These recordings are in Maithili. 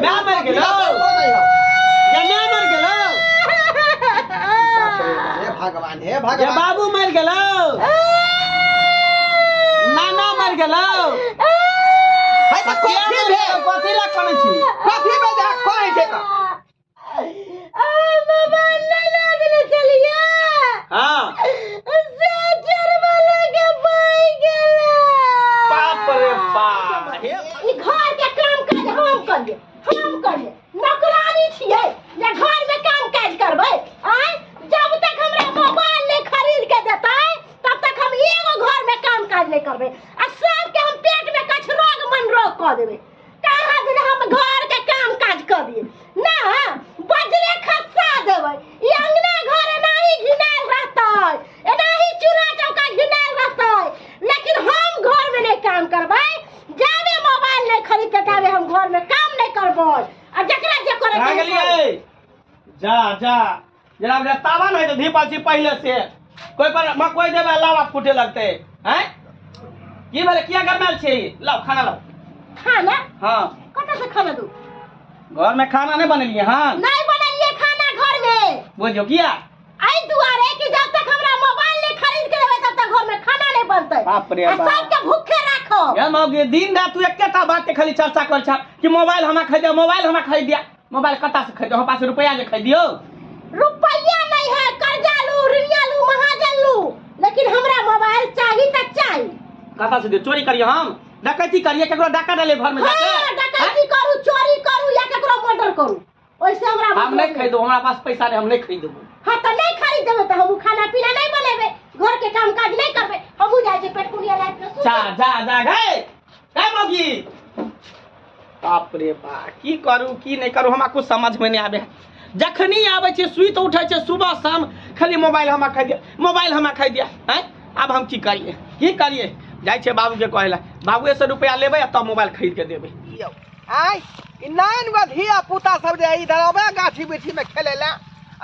My मरि गेलौ या my मरि गेलौ बाप रे बाप, हे भगवान हे या भगवान बाबू मरि गेलौ नाना मरि गेलौ है तऽ किया कथी मरि भेल गेलौ? कथी लए कनै छी कथी भेल जे अहाँ कहै छै तऽ आ मोबाइल नहीं ला देले चलिए हाँ से चरवा लगे पाई गेला बाप रे बाप हे ई घर के काम काज हम करिए हम करिए नौकरानी छियै जे घर में काम काज करबै आय जब तक हमरा मोबाइल नहीं खरीद के देतै तब तक हम एगो घर में काम काज नहीं करबै आ सबके हम पेट में कछ रोग मन रोग कऽ देबै कहाँ दिन हम घर के काम काज करिए ना बजरे खसा देबै ई अंगना घर एनाही घिनायल रहतै एनाही चूल्हा चौका घिनायल रहतै लेकिन हम घर में नहीं काम करबै जाबे मोबाइल नहीं खरीदते ताबे हम घर में काम नहीं करबै आ जकरा जे करे कहाँ के है गेलियै जा जा जरा जरा तावा नहीं तो धीपल छी पहले से कोई पर मकई देबै लावा फूटे लगतै हैं की भेलै किया गरमायल छी लाओ खाना लाओ खाना हाँ कतऽ से खाना दू घर में खाना नहीं बनेलियै हाँ नहीं बनेलियै खाना घर में बुझियौ किया एहि दुआरे कि जब तक हमरा मोबाइल नहीं खरीद के देबै तब तक घर में खाना नहीं बनतै बाप रे आ बाप। सबके भूखे राखब ये मौगी दिन रात तू एकेटा बात के खाली चर्चा कर छा कि मोबाइल हमरा खरीद दिया मोबाइल हमरा खरीद दिया मोबाइल कता से खरीदो हम पास रुपया जे खरीदियो रुपया नहीं है कर्जा लू ऋणिया लू महाजन लू लेकिन हमरा मोबाइल चाही त चाही कता से दियो चोरी करियो हम डकैती करिए केकरो डाका डाले घर में जाके हाँ डकैती करू चोरी करू या केकरो मर्डर करू ओइसे हमरा हम मतलब नहीं खरीदो हमरा पास पैसा नहीं हम नहीं खरीदबो हाँ त नहीं खरीद देबै त हमहू खाना पीना नहीं बनेबै घर के काम काज नहीं करबै हमहू जाइ छै पेट कुनिया लाइफ में जा जा जा गए गए मौगी बाप रे बा की करू की नहीं करू हमरा कुछ समझ में नहीं आबे जखनी आबै छै सुति उठै छै सुबह शाम खाली मोबाइल हमरा खरीद दिया मोबाइल हमरा खरीद दिया हैं आब हम की करिए की करिए जाइ छै बाबूके कहै लए बाबूए से रुपया लेबै आ तब मोबाइल खरीद के देबै यौ आय ई नान गो धिया पुता सब जे इधर अबै गाछी बिछी में खेले ला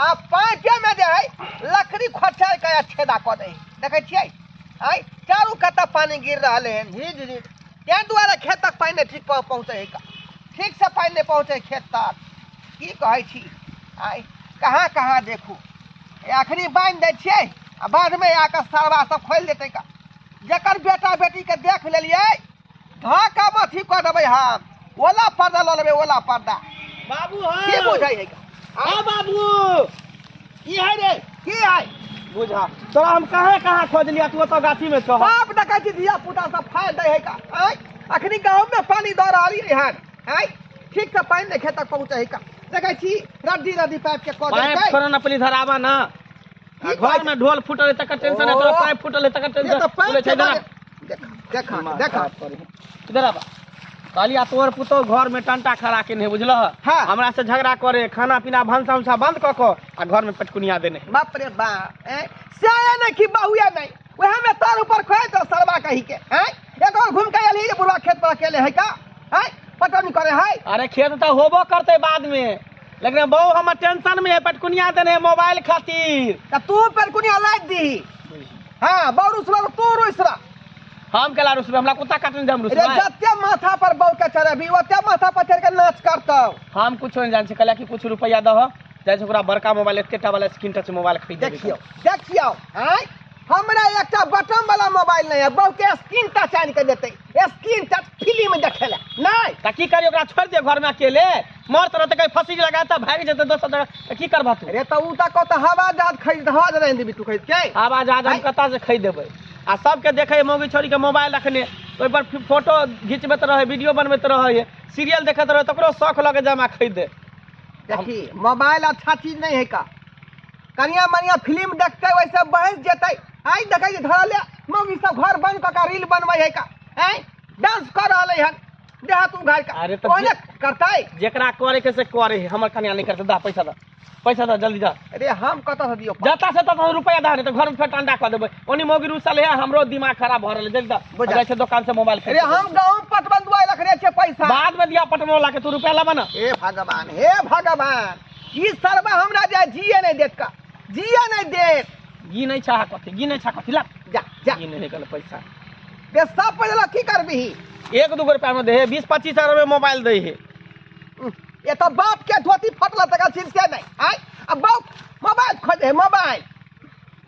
आ पाँचे में जे है लकड़ी खोचार के आ छेदा कऽ दै देखै छियै आय चारू कत्ता पानी गिर रहल है झीर झीर ताहि दुआरे खेत तक पानि नहि ठीक पहुँचै है ठीक से पानि नहि पहुँचै खेत तक की कहै छी आय कहाँ कहाँ देखू अखनी बान्हि दै छियै आ बादमे आके सरवा सब खोलि देतै का जकर बेटा बेटीके देख लेलियै धऽ कऽ अथी कऽ देबै हम ओला पर्दा लऽ लेबै ओला पर्दा बाबू की बुझै है हाँ बाबू की है रे की है बुझा तोरा हम कहाँ कहाँ खोजलिया तू ओतऽ गाछी में छह बाप देखै छी धिया पुता सब फाड़ि दै है का आँय अखनी गाँव में पानी दऽ रहलियै हन आँय ठीक से पानि नहि खेत तक पहुँचै है का देखै छी रद्दी रद्दी पाइप के कऽ पाइप देलकै छोड़ ना पहले इधर आवा ना की घर में ढोल फूटल है तकर टेंशन है तोरा ओ। पाइप फूटल है तकर ये टेंशन तऽ पाइप बोले छै के इधर आ। देख देख देख इधर आबा कहलिया तोर पुतोह घर में टंटा खड़ा केने बुझलह हाँ। हमरा से झगड़ा करे खाना पीना भनसा उनसा बंद कऽ कऽ आ घर में पटकुनिया देने बाप रे बाप ए से नहीं कि बहुया नहीं वह में तार ऊपर खोए तो सरवा कही के हैं एक और घूम के अली बुढ़वा खेत पर अकेले है का हैं पटौनी करे है अरे खेत तो होबो करते बाद में लेकिन बहु हमर टेंशन में है पटकुनिया देने है मोबाइल खातिर त तू पर कुनिया लाद दी हां बहु रुसला तू रुसला हम केला रुसबे हमरा कुत्ता काटने दे हम रे रुसबै जते माथा पर बहु के चढ़ेबी ओते माथा पर चढ़ के नाच करतौ हम कुछो नहीं जान छी कहलिया कि कुछ रुपया दह जाइ छै ओकरा बड़का मोबाइल एतेटा वाला स्क्रीन टच मोबाइल खरीद देबै। देखियौ देखियौ आँय हमरा एकटा बटन वाला मोबाइल नहीं है बहु के स्क्रीन टच आनि के देतै स्क्रीन टच फिल्म देखे ला नहीं तऽ की करी ओकरा छोड़ि दे घर में अकेले मरत रहतै कहीं फंसी लगा तऽ भागि जेतै दोसर जगह तऽ की करबह तू अरे तऽ उ तऽ कहतौ हवा जहाज खरीद हवा जहाज आनि देबी तू खरीद के हवा जहाज हम आँय? कतऽ से खरीद देबै आ सबके देखै मौगी छोरीके मोबाइल रखने ओहिपर फोटो घिचबैत रहै वीडियो बनबैत रहै सीरियल देखैत रहै तकरो शौख लऽ के जमा खरीद दे देखी मोबाइल अच्छा चीज नहीं है का कनिया मनिया फिल्म देखते वैसे बहस जेतै आइ देखै छी धरल मौगी सब घर बंद कऽ के रील बनबै है का आँय डांस कऽ रहलै हन देह तू घर का अरे तऽ ओहने करतै जेकरा करे के से करे हमर कनिया नहीं करतै दा पैसा दा पैसा दा जल्दी दा अरे हम कतऽ से दियौ पाइ? जतऽ से ततऽ रुपया दा नहीं तऽ घर में फेर टंडा कऽ देबै ओनी मौगी रुसल है हमरो दिमाग खराब भऽ रहल है जल्दी दा बुझा। जाइ छै दोकान से मोबाइल अरे हम गाँव पटवन दुआई रखने छियै पैसा बाद में दिया पटवन वाला के तू रुपया लाबा ना हे भगवान हे भगवान ई सरबा हमरा जे जिए नहीं देत का जिए नहीं देत घी नहीं चाह कथी घी नहीं चाह कथी ला जा जा घी नहीं निकल पैसा बे सब पैसा ला की करबिही एक दूगो रुपया में दे है 20-25 हजार में मोबाइल दे है ये तो बाप के धोती फटल तक चिंते नहीं आय आ बाप मोबाइल खोजे है मोबाइल।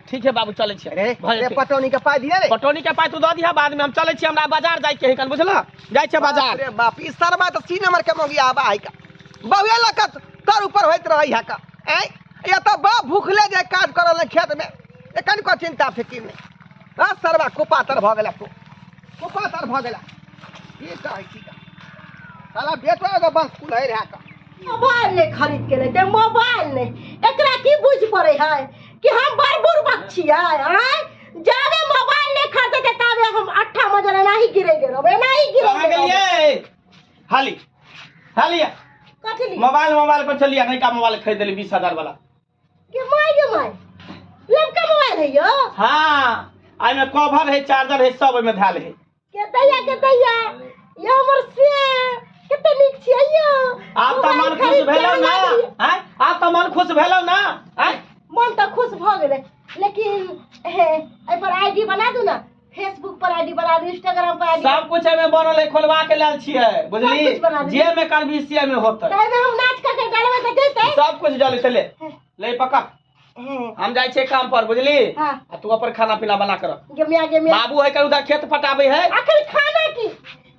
ठीक है बाबू चलै छियै। अरे भऽ रे जेतै। पटौनी के पाइ दिए रे। पटौनी के पाइ तू दऽ दिहऽ बाद में, हम चलै छियै, हमरा बाजार जाइ के है कन, बुझलऽ? जाइ छियै बाजार। रे बाप ई सरबा तऽ सी नंबर के मौगी आबा है का बहुए लऽ कऽ तर ऊपर होइत रहै है का आय ये तऽ बाप भूखले जे काज करल है खेत में एखन को चिंता फिकिर नहीं। हाँ सरबा कुपातर भऽ गेला तू, कुपातर भऽ गेला। की कहै छी का साला बेटो एगो बस कुल्है रहै का। मोबाइल नहीं खरीद के लेते, मोबाइल नहीं। एकरा की बुझ पड़े है कि हम बड़ बुड़बक छियै? आँय जाबे मोबाइल नहीं खरीदते ताबे हम अट्ठा मजर एनाही गिरेले रहबै, एनाही गिरेले कहाँ रहबै। गेलियै? हाली हाली कथी लिए? मोबाइल मोबाइल पर चलिए, नयका मोबाइल खरीद लेली 20,000 वाला। गे my गे my, लमका मोबाइल है यो? हाँ, एहिमे कवर है, चार्जर है, सब ओहिमे धयल है। के दैया, के दैया, यो हमर से कते नीक छियै यो। आब तऽ मन मोबाइल खुश खरीद के भेलौ ना? आनलियै। आँय, आब तऽ मन खुश भेलौ ना? आँय? मन तऽ खुश भऽ गेलै, लेकिन हे एहि पर आईडी बना दू ना, फेसबुक पर आईडी बना दू, इंस्टाग्राम पर आईडी सब कुछ एहिमे बनल है, खोलवा के लायल छियै, बुझली? सब कुछ बना देबै। जे मे करबी से मे होतै। तऽ एहिमे हम नाच कऽ के डालबै तऽ जैतै? सब कुछ जलै छै, ले ले पकड़। हम जाइ छियै काम पर, बुझली? हाँ। आ तू अपन खाना पीना बना कर। गे मियाँ, गे मियाँ। बाबू है कर उधर खेत पटाबै है। अखन खाना की?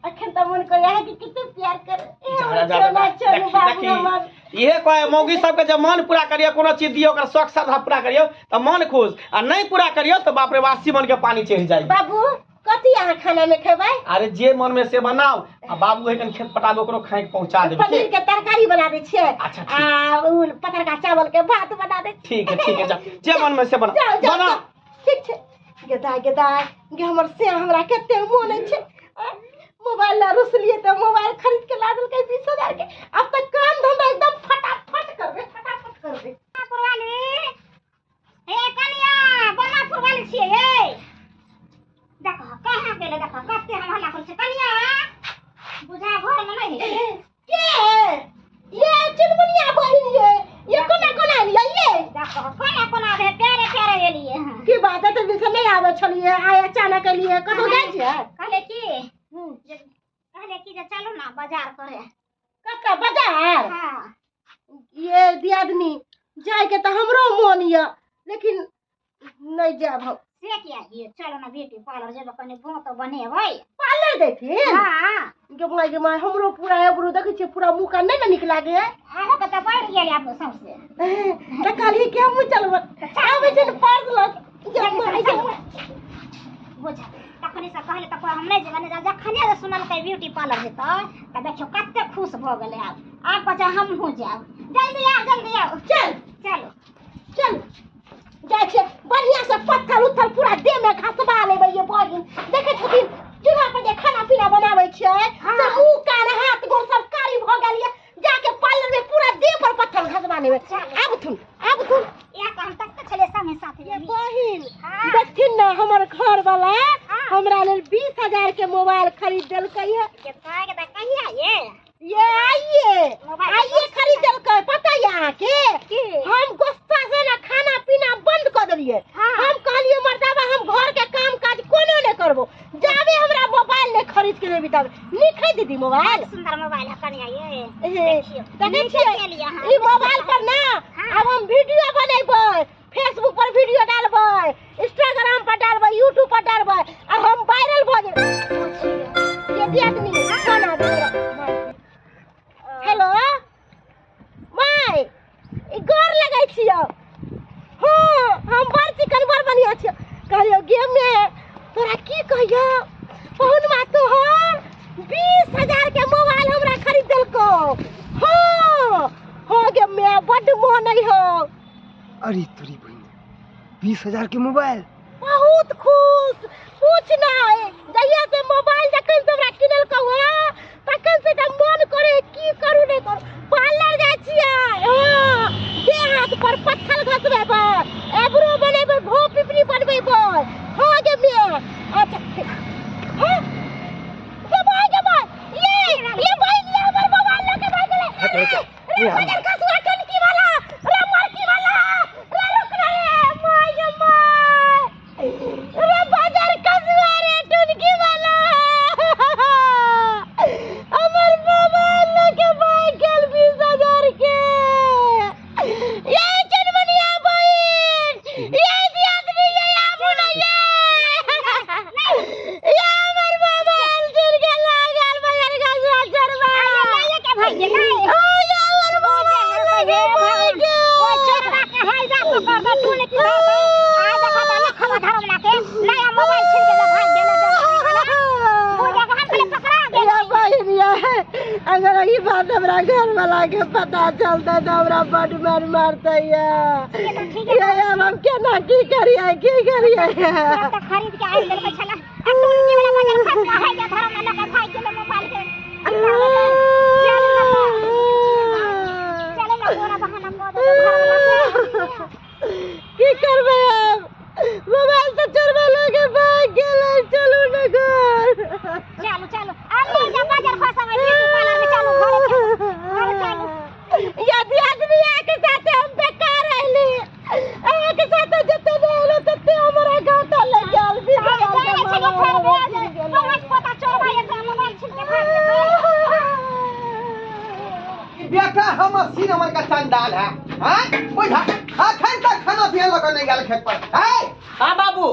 अखन तऽ मन करै है कि कते प्यार करे। ए, जा, हमर जा, जा, सोना जा, चलू देखी, बाबू देखी। हमर। इहे कहे मौगी सबके जब मन पूरा करियो, कोनो चीज दियो, ओकर शौक श्रद्धा पूरा करियो तऽ मन खुश, आ नहीं पूरा करियो तऽ बाप रे 80 मन के पानी चढ़ि जाइ। बाबू कथी अहाँ खाना में खेबै? अरे जे मन में से बनाओ, आ बाबू है कन खेत पटाबे ओकरो खाए के पहुंचा देबै। पनीर के तरकारी बना दै छियै। अच्छा, ठीक। आ उ पतरका चावल के भात बना दै छियै। ठीक है, ठीक है, जा जे मन में से बना। जाओ, जाओ, बना। जाओ। ठीक छै। गे दाय, गे दाय, गे हमर से हमरा कते मोन छै। मोबाइल ला रुसलियै तऽ मोबाइल खरीद के ला देलकै 20,000 के। अब तऽ काम धंधा एकदम फटाफट करबै, फटाफट करबै। पुरवाली, हे कनिया, बना पुरवाली छियै, हे। देखो, कहाँ गेलै, देखो, कते हम हल्ला करै छियै। कनिया, बुझा घर में नहि है। के? ये चुनमुनिया बहिन ये, ये कोना कोना एलियै ये? देखो, कोना कोना भेल, प्यारे प्यारे एलियै हँ। की बात है, तऽ बिलकुल नहि आबै छलियै, आइ अचानक एलियै, कतौ जाइ छियै? कहले की? कहले की जे चलू ना बाजार करे। कतऽ बाजार? हाँ। ये दियादनी, जाय के तऽ हमरो मोन यऽ, लेकिन नहि जायब हम। से किया ये? चलू ना ब्यूटी पार्लर जेबै, कनि गों तऽ बनेबै। पार्लर जैथिन? हाँ। गे my, गे my, हमरो पूरा एबरो देखै छियै, पूरा मुँह कान नहि ने नीक लागै है। अहाँके तऽ बढ़ि गेल आब सौंसे। तऽ कहलियै कि हमहूँ चलबै। आबै छै ने पर्स लऽ के। गे my, गे my. बुझ, तखने से कहले तऽ हम नहि जेबै, नहि जखने जे सुनलकै ब्यूटी पार्लर जेतै, तऽ देखियौ कते खुश भऽ गेलै आब। आब कहै छै हमहूँ जायब। जल्दी आउ, जल्दी आउ। चल। चलू। चल। जाइ छियै, बढ़िआँ से पत्थर उत्थर पूरा देह में घसबा लेबै ये बहिन। देखै छथिन चूल्हा पर जे खाना पीना बनाबै छियै, हाँ। से मुँह कान हाथ गोर सब कारी भऽ गेल ये। जाके पार्लर में पूरा देह पर पत्थर घसबा लेबै। चलू। आबथुन, आबथुन। इएह तऽ हम तक छलियै संगे साथे। ये बहिन, हाँ। देखथिन ने हमर घर वाला हाँ। हमरा लेल 20,000 के मोबाइल खरीद देलकै है। के कहे के कहिया ये? ये आइए, मोबाइल आइए खरीद देलकै। पता ये अहाँके? की? हम गुस्सा से ना खाना पीना बंद कऽ देलियै। हाँ। हम कहलियै मर्दाबा हम घर के काम काज कोनो नहि करबो, जाबे हमरा मोबाइल नहि खरीद के देबी ताबे। नीक है दीदी मोबाइल? सुंदर मोबाइल है कनिया ये। हे, देखियौ। देखै नीक छियै? केलियै अहाँ। ई मोबाइल पर ना हाँ। आब हम वीडियो बनेबै, फेसबुक पर वीडियो डालबै, इंस्टाग्राम पर डालबै, यूट्यूब पर डालबै, आ हम वायरल भऽ जेबै। ये दियादनी, फोन आबै छै। हेलो my, ई गोर लगै छियौ। हाँ, हम बड़ चिकन बड़ बढ़िआँ छियौ। कहलियौ गे मे, तोरा की कहियौ, पहुनवा तोहर 20,000 के मोबाइल हमरा खरीद देलकौ। हाँ, हाँ गे मे, बड्ड मोन अइ हौ। अरे तोरी बहिन, 20,000 के मोबाइल? बहुत खुश, पूछ नहि, जहिया से मोबाइल जखन से हमरा किनलकौ हँ, तखन से तऽ मन करे की करू नहि करू। पार्लर जाइ छियै, हाँ, देह हाथ पर पत्थर घसबेबै, एबरो बनेबै, भों पिपरी बनबेबै। हाँ गे मे, अच्छा, हाँ, गे माय, गे माय, ये, ये बहिन, ये हमर मोबाइल लऽ के भागि गेलै। हट, हट, हट। रे, बजर खसुआ टनकी वाला, रे मरकी वाला, रे रुक रे, my गे my, रे बजर खसुआ रे टनकी वाला, हमर मोबाइल लऽ के भागि गेल भाग गेलै। हमर मोबाइल लऽ के भागि गेल। ओइ चोरबा के हाय जा पकड़ दे तू ने की धरतै। आइ देखा त लखवा धरवला के नया मोबाइल छीन के भागि गेलै। बुझा के हम खाली पकड़ा गेलै। या बहिन या, अगर ई बात हमरा घर वाला के पता चलतै तऽ हमरा बड मार मारतै या। से तऽ ठीके। या हम केना की करियै, की करियै? तुरंत खरीद के आनि देलकै छला। आ टुनकी वाला बाजार खसका हाय जा धरवला लऽ के भागि गेलै मोबाइल के। चलू ना, तोरा बहाना कऽ देतै घरवला के। की करबै आब? मोबाइल तऽ चोरबा लऽ के भागि गेलै। चलू ने घर। चलू चलू, आब नहि जा बाजार खसबै ब्यूटी पार्लर में। चलू घरे, चलू घरे चलू। यदि आदमी अहाँके साथे हम बेकार अयली, अहाँके साथे जते नहि एलो तते हमरा घाटा लागि गेल। 20 हम हजार के जानै छलियै मोबाइल फेर भागि भेज गेलै। तोहर पोता चोरबा एकरा मोबाइल छीन के भागि जेतै। बेटा हमर सीन हमर का चंडाल है। हैं बुझा, अखन तक खाना पीना लऽ कऽ नहि गेल खेत पर है। हाँ बाबू।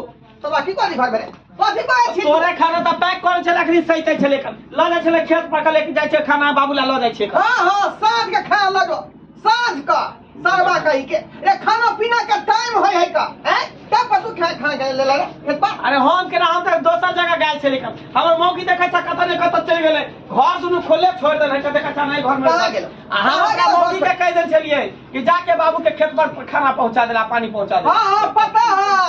तोरा की करी घर में कथी कहै छी? तोरे खाना तऽ पैक करै छलै, अखनी सैतै छलै, लऽ जाइ छलै खेत पर के लेके जाइ छै खाना, बाबू ला लऽ जाइ छै। हाँ हाँ, साँझ के खाना लगो साँझ का सरवा कही के रे, खाना पीना के टाइम होय है का हैं? तब पर तू खाना खाना के ले ले खेत पर। अरे हम केना, हम तऽ दोसर जगह गेल छलै। हमर मौगी देखै छ कतऽ ने कतऽ चलि गेलै, घर दुनू खोले छोड़ि देने छै, देखै छ नहि घर में। कहाँ गेलै? आ हम कहाँ ओकरा गेलै? मौगी के कहि देल छलियै कि जाके बाबू के खेत पर खाना पहुंचा देला, पानी पहुंचा देला। हाँ हाँ पता है,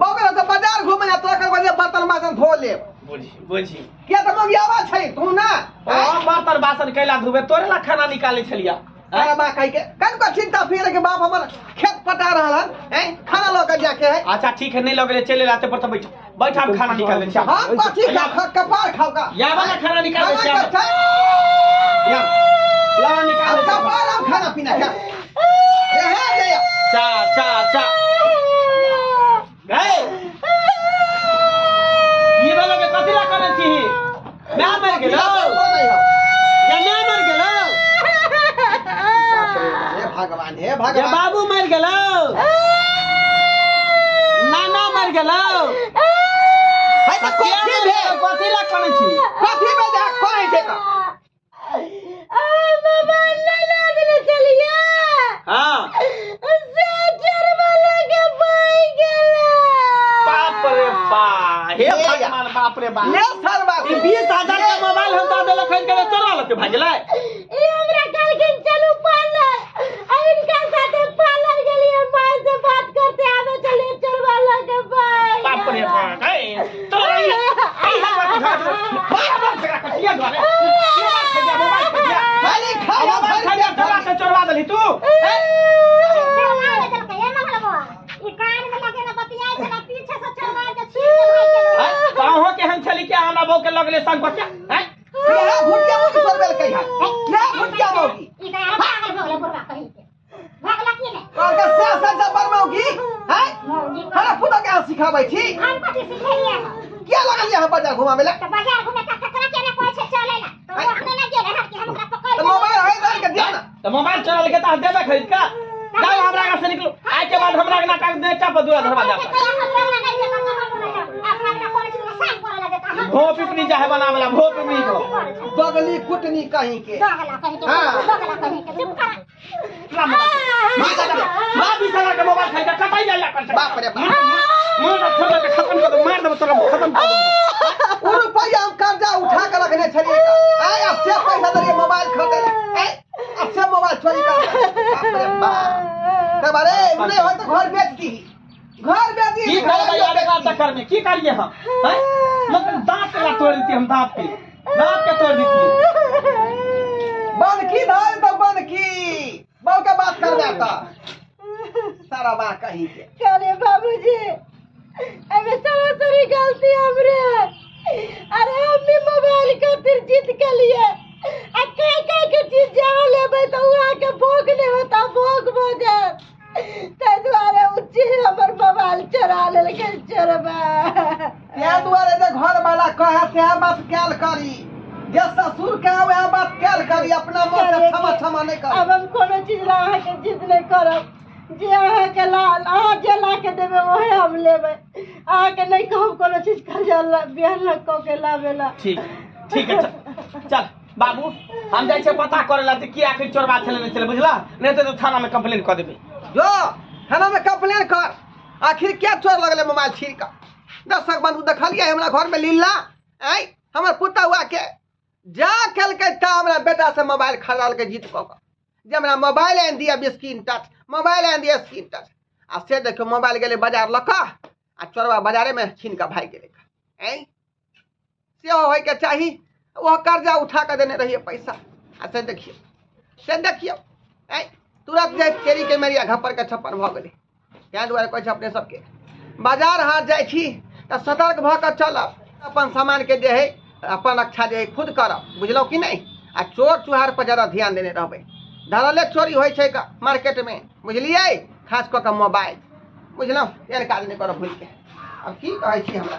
बाबू तो बाजार घूमे ना तोरा कर बर्तन बासन धो लेब। बुझी बुझी। किया तऽ मौगियावा छै तू ना। हम बर्तन बासन कैला धोबे? तोरे ला खाना निकालै छलियै। अरे बा कही के कन को चिंता फिर के बाप हमर खेत पटा रहल हन हैं, खाना लऽ के जाके है। अच्छा ठीक है, नहीं लगले चले लाते पर तो बैठ बैठ, हम खाना निकाल दै छी। हम कथी खा कपार खाओ का? या वाला खाना निकाल दै छी। खाना के टाइम। या ला निकाल दै छी। कपार हम खाना पीना खा रहे दे। चा चा चा गए ये वाला के कथी ला करै छी? मैं मर गेलो या मैं मर गेलो? हे भगवान, हे या भगवान। बाबू मर गेलो, नाना मर गेलो। है तऽ कथी भेल? कथी ला करै छी? कथी भेल जे कहै छै का? आ मोबाइल नहि लऽ देने छलियै। हाँ। से चोरबा लऽ के भागि गेलै। बाप रे बाप, हे ले या। भगवान, बाप रे बाप। ले सरवा। ई 20,000 के मोबाइल हम दऽ देलक खरीद के, चोरवा लऽ के भागि गेलै। ई हमरा कहलखिन चलू पार्लर, आ हिनका साथे पार्लर गेलियै, माय से बात करते आबै छलियै, चोरबा लऽ के भागि बाप रे गेलै। बाप, ए तोरा ई ई हलवा के घर बाप बाप के कटिया द्वारे मोबाइल खरिया, मोबाइल खरिया। खाली खाओ। मोबाइल खरिया, चोरवा से चोरवा देली तू हैं? चोरवा के देलकै। ए मंगलबा, ई कान में लगे ना बतियाइ छला, पीछे से चोरवा के छीन के भागि गेलै। हैं? तऽ अहूँ केहन छली कि हमरा बहू के लगले संग बच्चा हैं? यहाँ भुटिया मौगी चोरबेल कही है, यहाँ भुटिया मौगी। ई तऽ आर पागल भऽ गेलै बुढ़बा कही के। भागला की नहि? कहलकै से से जबर मौगी हैं। मौगी। हमरा पुतोह के अहाँ सिखाबै छी? हम कथी सिखेलियै हँ? किया लगलियै अहाँ बाजार घुमाबै लए? तऽ बाजार घुमे तऽ ककरा के ने कहै छै चलै ला, तऽ ओ अपने नहि गेलै हँ कि हम ओकरा पकड़ि तऽ लेबै। मोबाइल है धर के दियौ ना। तऽ मोबाइल चोरा लेके तऽ देबे खरीद के? जाओ हमरा आगा से निकलो, आइ के बाद हमरा आगा काग एकटा पर दूरा दरवाजा पर। अपना अपना करै छै, संग करै ला जेता हम। भो पिपनी चाहे बनावेला भो पिपनी को। बगली कुटनी कहीं के। दगला कहीं के। हाँ। दगला कहीं के, चुप कर। माँ 20,000 के मोबाइल खरीद के कतई जाइया कर? बाप रे बाप। मार छोड़ के खत्म कर दो, मार देबो तोरा, खत्म कर दो। उ रुपैया हम कर्जा उठा के रखने छलियै आय, आ से पैसा देलियै मोबाइल खरीदै लए आय, आ से मोबाइल चोरी कर। बाप रे बाप, तब अरे नहि होय तऽ घर बेच दीही, घर बेच दीही। की करबै आब एकरा चक्कर में? की करिए हम हैं? मतलब दांत के तोड़ देती हम, दांत के तोड़ देती। बनकी धर तऽ बनकी बहु के बात करबै तऽ सारा बा कहीं के। अरे बाबूजी, एमे सरासरी गलती हमरे है। अरे हम भी मोबाइल खातिर जिद के लिए आ कई कई के चीज जहाँ लेबै तऽ वहाँ के भोग नहि होता, भोग भऽ जायत, ताहि दुआरे ओ चीज हमर मोबाइल चोरा लेलकै चोरबा। तें दुआरे जे घर वाला कहे तें बात कैल करी, जे ससुर कहे वएह बात कैल करी, अपना मन से क्षमा क्षमा नहि करी। आब हम कोनो चीज ला अहाँके जिद नहि करब, जे अहाँके ला, अहाँ जे ला के देबै ओहे हम लेबै। अहाँके नहि कहब कोनो चीज कर्जा ला बिहान ला कऽ के लाबे ला। ठीक ठीक है, चल चल। बाबू हम जाइ छियै पता करे ला कि आखिर चोरबा छलै नहि छलै, बुझला? नहि तऽ थाना में कंप्लेन कऽ देबै। जो थाना में कंप्लेन कर, आखिर क्या चोर लगले मोबाइल छीन कऽ। दर्शक बंधु देखलियै हमरा घर में लीला, आँय हमर पुतहुआ के जा केलकै ता हमरा बेटा से मोबाइल खरीदलकै जीत कऽ कऽ, जे हमरा मोबाइल आनि दिअ स्क्रीन टच, मोबाइल आनि दिअ स्क्रीन टच। आ से देखियौ मोबाइल गेलै बाजार लऽ कऽ आ चोरबा बाजारे में छीन कऽ भागि गेलै। आँय सेहो होइके चाही, ओहो कर्जा उठा कऽ देने रहियै पैसा। आ से देखियौ, से देखियौ, आँय तुरंत जे चेरी के मेरिया घप्पर के छप्पर भऽ गेलै। ताहि दुआरे कहै छै अपने सबके बाजार हाट जाइ छी तऽ सतर्क भऽ कऽ चलब, अपन सामानके जे हइ अपन रक्षा जे हइ खुद करब, बुझलहुँ कि नहि? आ चोर चुहार पर जादा ध्यान देने रहबै, धड़ल्ले चोरी होइ छै मार्केटमे, बुझलियै? खास कऽ कऽ मोबाइल, बुझलहुँ? एहन काज नहि करब भूलिके। आब की कहै छी हमरा।